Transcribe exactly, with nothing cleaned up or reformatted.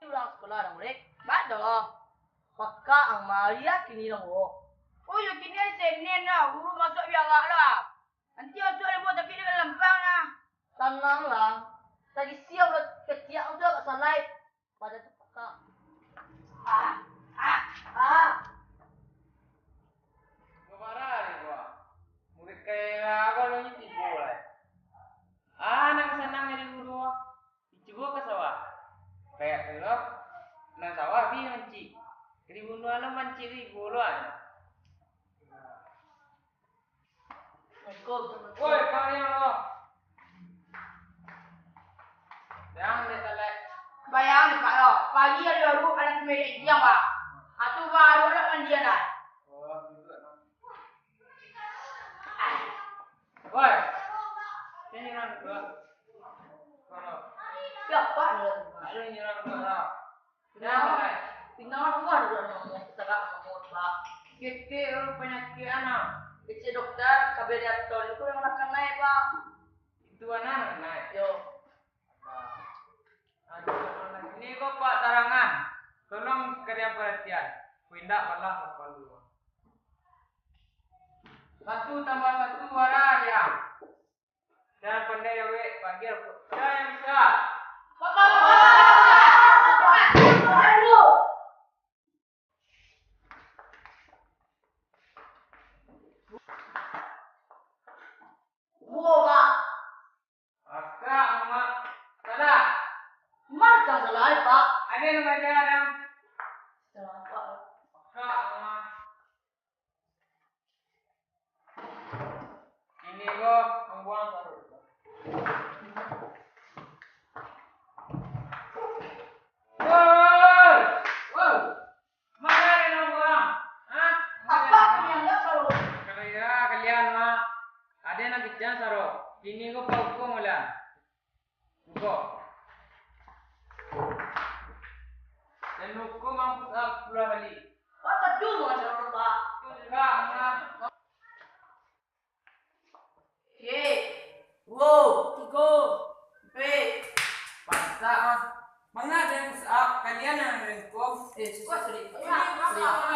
Urang sakolah dah mulai. Badoh. Pakak ang maliak kini dong, wo. Oh, yo kini Senin lah, guru masuak biarak lah. Nanti masuak limo tapi dengan lampang lah. Tanang lah. Tadi siang udah ketiak udah agak salai. Pada tu pakak. Ah, ah, ah. Babarah deh gua. Murid kayak apa lo ni tibo lah. Ah, nang sanang jadi guru. Dicubo ka sawah. Kayak tu lo, nan sawah bi mancik. Jadi bunuh lo mancik di buluan. Woi, kalian lo. Jangan deh, telek. Bayang deh, Pak, lo. Pagi hari baru anak pemilik jiang, Pak. Atu baru anak mandian, Pak. Oh, gitu, no. Woi. Sini, Ran, gua. Kono. Siapa ni? Aduh, nyerang gua, lah. Pinang, pinang luar dulu, no. Kita gak mau, Pak. Ketek lu penyakit, anak. Kecil dokter, kabel diaton itu yang makan naik, Pak. Itu anak naik. Yo. Aduh, ini kok Pak tarangan. Tolong kalian perhatian. Ku indak malah makan dulu. Satu tambah satu bara, ya. Jangan pandai ya, wek. Panggil aku. Siapa yang bisa? Bapak, bapak, bapak, bapak, bapak, bapak, bapak, dulu. Gua, Pak. Akak, Mak. Salah. Mak, tak salah, Pak. Ada yang baca, Adam? Salah, Pak. Akak, Mak. Ini ko, mambuang saruk. Woi! Woi! Mana ada yang mambuang? Hah? Apa yang nggak saruk? Kalian, kalian, Mak. Ada yang kejang saruk. Ini ko pahukum lah. Engkau. Dan hukum ang push up sepuluh kali. Wah, teduh banget cara lu, Pak. Enggak, enggak. Ye. Wow, tiga. Empat. Pantas. Manga ada yang push up, kalian yang ada hukum. Eh, wah, sorry. Sorry.